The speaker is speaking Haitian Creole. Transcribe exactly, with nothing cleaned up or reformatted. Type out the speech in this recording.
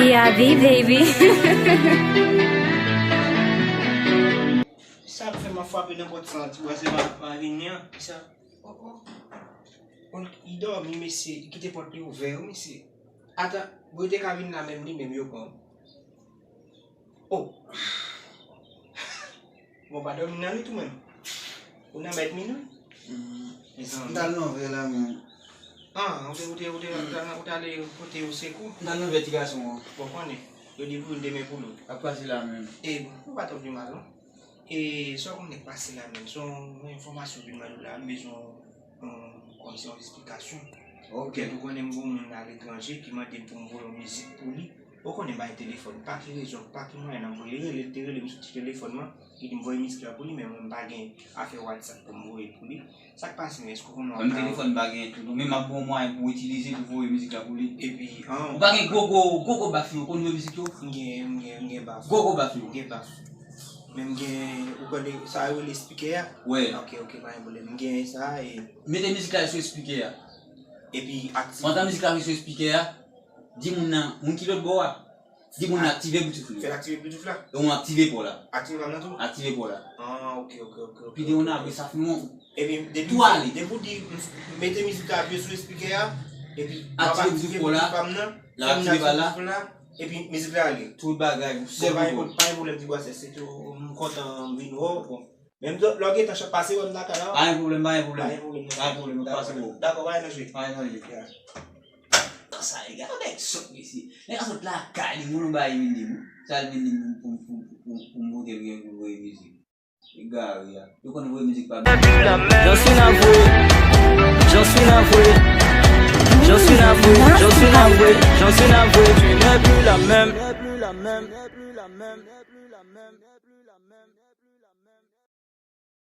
Yavi, baby. Sa ap fè m ap frape nan pòt sa, ti bwa se pa, pa vini an. Sa, oh, oh. Bon, li dòmi, mesye, li kite pòt li ouvè, wi, mesye. Atan, bon, yo te ka vin la menm, li menm, yo pran. Oh. Bon, pa dòmi nan li tou menm. Ou nan bèt minwi? Mm. Mezanmi. M t al nan vè la, men. Ah, ou te, ou te, ou te, ou te, ou te ale pote yo sekou? M t al nan vè ti gason an. Bon, konnen. Yo di pou youn demen pou lòt. Ap pase la menm. E bon, ou pa twò pi mal, non? E sa w konnen k pase la menm. Se yon enfòmasyon vin mande w la, m bezwen yon, kòmsi yon esplikasyon. Ok. Ou konnen m gen yon moun aletranje ki mande m pou m voye yon mizik pou li. Ou konnen m pa gen telefòn, pa ki rezon, pa ki mwayen nan m voye, li rele, li te rele m sou ti telefòn mwen, li di m voye mizik la pou li, men mwen m pa gen afè WhatsApp pou m voye pou li. Sa k pase, men èske w konnen w ap... Menm telefòn m pa gen tou, non, men m ap gen yon mwayen pou w itilize pou voye mizik la pou li. Epi, an... Ou pa gen gwo, gwo, gwo, gwo baf yo, ou konn voye mizik yo? M gen, m gen, m gen baf. Gwo, gwo baf yo. M gen baf. Men m gen, ou konnen sa yo rele spikè a? Wè. Ok, ok, pa gen pwoblèm. M gen sa e... Mete mizik la sou spikè a. Epi aktive. Pandan mizik la sou spikè a, di moun nan, moun ki lòt bò a, di moun nan aktive Bluetooth li. Fè l aktive Bluetooth la. E ou aktive pa w la. Aktive pa m nan tou? Aktive pa w la. Ah, ok, ok, ok, ok. Pi de yon apre sa fin won. Epi depi tou ale. Depi w di, m, mete mizik la apye sou spikè a, epi m ap aktive Bluetooth pa m nan, l ap aktive pa l la. Fè m aktive Bluetooth la, epi mizik la ale. Tout bagay, yon sèl bouton. Bon, pa gen pwoblèm, ti bwa sè, se tou, m kontan m vin wè w, bon. Menm lè w gentan pase wè m nan kay la. Pa gen pwoblèm, pa gen pwoblèm. Pa gen pwoblèm, pa gen pwoblèm, m ap pase wè w. Dakò, pa gen danje. Pa gen danje. Ya. Sa, e, gade nèg sòt, mesye. Nèg la sòt lakay li, moun bay vin di m. Sa l vin di m pou, pou, pou, pou, pou m vote l gen pou l voye mizik. Egare a. Yo konn voye mizik pa... J'en suis navré. J'en suis navré. J'en suis navré. J'en suis navré. J'en suis navré. Tu n'es plus la même.